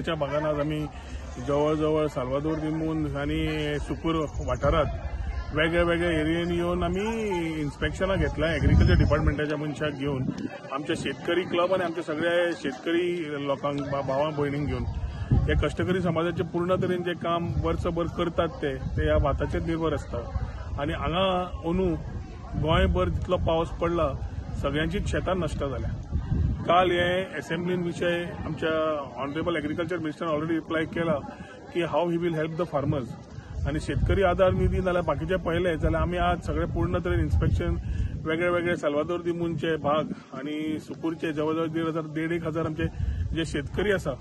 च्या भागान आज आमी जवळ जवळ साल्वादोर दिमून आनी सुकूर वाठारांत वेगळे वेगळे एरियेन येवन आमी इन्स्पेक्शनां घेतल्या एग्रीकल्चर डिपार्टमेंटाच्या मनशाक घेवन, आमचे शेतकरी क्लब आनी आमचे सगळे शेतकरी लोकांक, भावां भयणींक घेवन. हे कश्टकरी समाजाचे पूर्ण तरेन जे काम वर्सभर करतात ते ते ह्या भाताचेर निर्भर आसता. आनी हांगा अंदू गोंयभर जितलो पावस पडला सगळ्यांचीच शेतां नश्ट जाल्या. काल हे एसेंब्लीन विशय आमच्या honourable agriculture minister already reply केला की how he will help the farmers. आनी शेतकरी आधार निधी जाल्यार बाकीचे पळयले जाल्यार आमी आज सगळे पूर्ण तरेन इन्स्पेक्शन वेगळे वेगळे साल्वादोर दिमूनचे भाग आनी सुकूरचे जवळ जवळ 1,500 1,500 आमचे जे शेतकरी आसा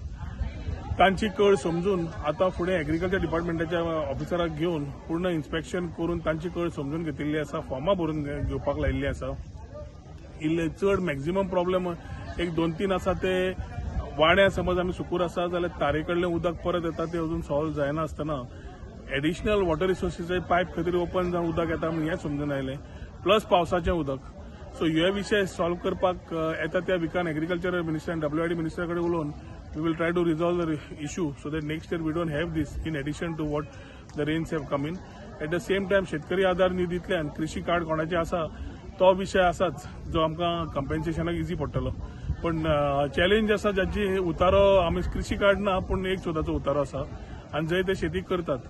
तांची कळ समजून आतां फुडें एग्रीकल्चर डिपार्टमेंटाच्या ऑफिसराक घेवन पूर्ण इन्स्पेक्शन करून तांची कळ समजून घेतिल्ली आसा, फॉर्मां भरून घेवपाक लायिल्ली आसा. इल्ले चड मॅक्झिमम प्रॉब्लेम एक 2-3 आसा ते वाड्या समज आमी सुकूर आसा जाल्यार तारे कडलें उदक परत येता ते अजून सॉल्व जायना आसतना एडिशनल वॉटर रिसोर्सीचे पायप खंय तरी ओपन जावन उदक येता म्हणून हें समजून आयलें, प्लस पावसाचें उदक. सो हे विशय सॉल्व करपाक येता त्या विकान एग्रीकल्चर मिनिस्टर आनी WID मिनिस्टरा कडेन उलोवन we will try to resolve the issue so that next year we don't have this in addition to what the rains have come in. At the same time शेतकरी आधार निधींतल्यान कृषी card कोणाचें आसा तो विशय आसाच जो आमकां कंपेन्सेशनाक इजी पडटलो. पण चॅलेंज आसा जांची उतारो आमी कृषी कार्ड ना पूण 1/14 उतारो आसा आनी जंय ते शेती करतात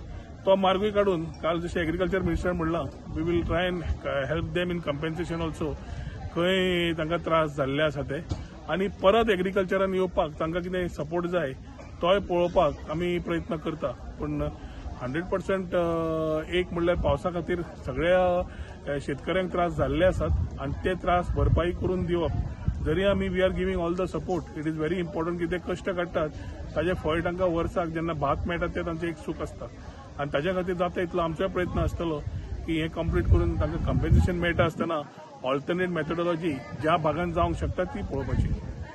तो मार्गूय काडून काल जशें एग्रीकल्चर मिनिस्टर म्हणलां we will try and help them in compensation also. खंय तांकां त्रास जाल्ले आसा ते आनी परत एग्रीकल्चरान येवपाक तांकां कितें सपोर्ट जाय तोय पळोवपाक आमी प्रयत्न करता. पूण 100% एक म्हणल्यार पावसा खातीर सगळ्या शेतकऱ्यांक त्रास जाल्ले आसात आनी ते त्रास भरपाई करून दिवप जरी आमी we are giving all the support, it is very important की ते कश्ट काडटात ताजें फळ तांकां वर्साक जेन्ना भात मेळटा तें तांचें एक सूख आसता आनी ताज्या खातीर जाता इतलो आमचोय प्रयत्न आसतलो की हें कंप्लीट करून तांकां कंपेन्सेशन मेळटा आसतना ऑल्टरनेट मेथडॉलॉजी ज्या भागान जावंक शकता ती पळोवपाची.